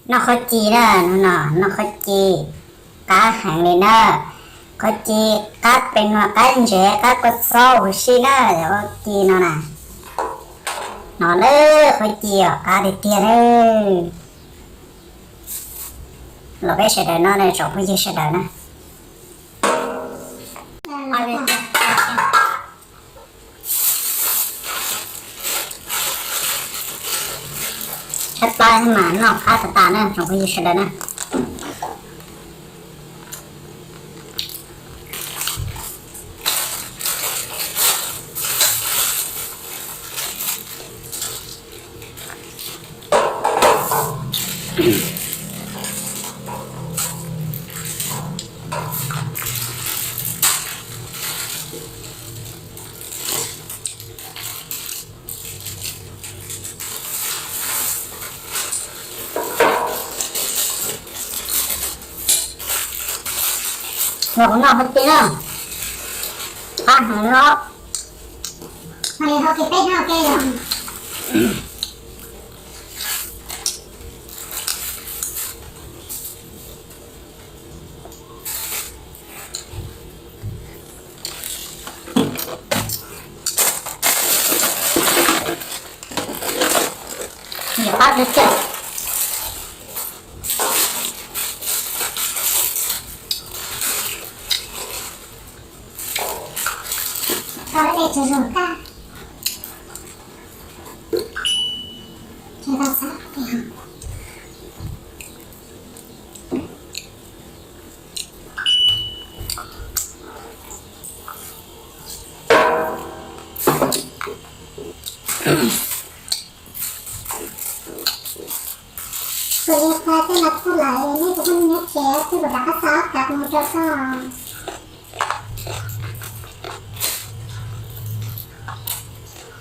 Noj qhob ci na, no noj qhob ci qab heev li na. Qhob ci qab pem no, qab ntsev, qab kua txob huv si na, qhob ci no na. No na, qhob ci os, qab tiag tiag na. Los peb sawv daws noj na, tsoom phooj ywg sawv daws na. Tshaib plab mas noj qab tas tas na, tsoom phooj ywg sawv daws na. Los kuv noj qhob ci na, qab heev li os. Qab tiag tiag. Kuv li qhia tej no kuj lawm, nej kuv pheej nyob tsev xwb, kuv rov qab xa ob kav mus rau koj.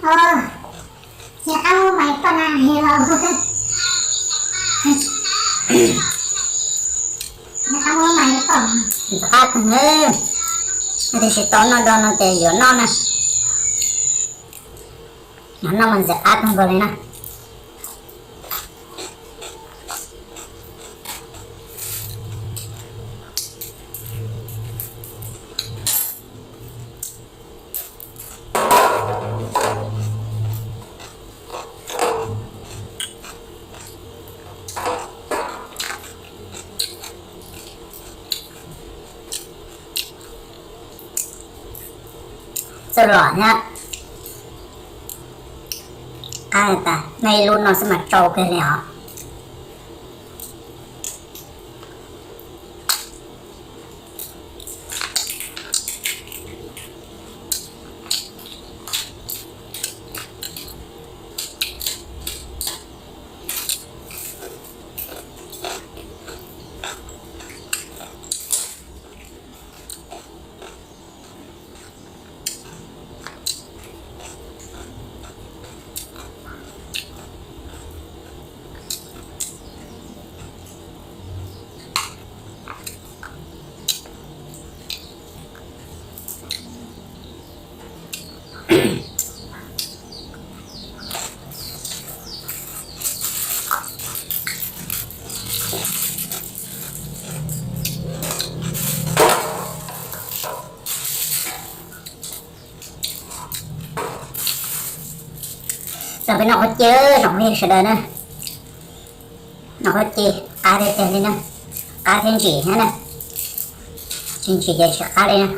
Os, nyob qab muab mais pom na los. Nyob qab muab mais pom. Nyob qab, tiam sis tau noj do no ces yuav noj na. Noj mas ntxim qab kawg nkaus li na. Txawj los thiab. Qab tas, nej lub no xwb mas tsau kawg li os. Tau peb noj qhob ci, tsoom phooj ywg sawv daws na. Noj qhob ci qab tiag tiag li na, qab thiab ntsim thiab na, tsis ntsim ces tsis qab li na.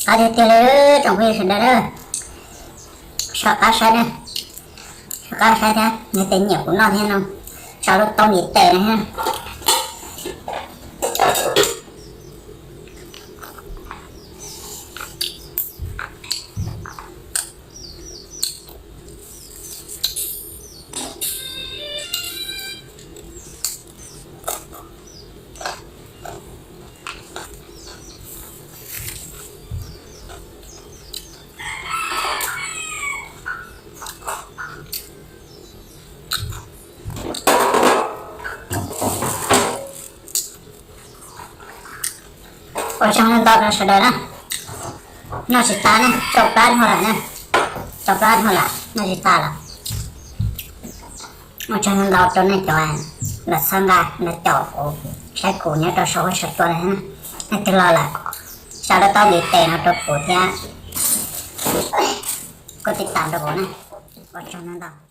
Qab tiag tiag li tsoom phooj ywg sawv daws na. Soj qab saib na, soj qab saib thiab, nej tej nyiam kuv noj thiab no, tso lub taub ntiv tes na. Ua tsaug ntau ntau rau sawv daws na. Noj tsis tas na, tsau plab dhau lawm na. Tsau plab dhau lawm, noj tsis tas lawm. Ua tsaug ntau ntau rau nej cov los txhawb nqa, los caum kuv, saib kuv nyob rau saum huab saum cua na. Nej twg los lawm, xa lub taub ntiv tes no rau kuv thiab, kuj tij tam rau kuv na. Ua tsaug ntau ntau.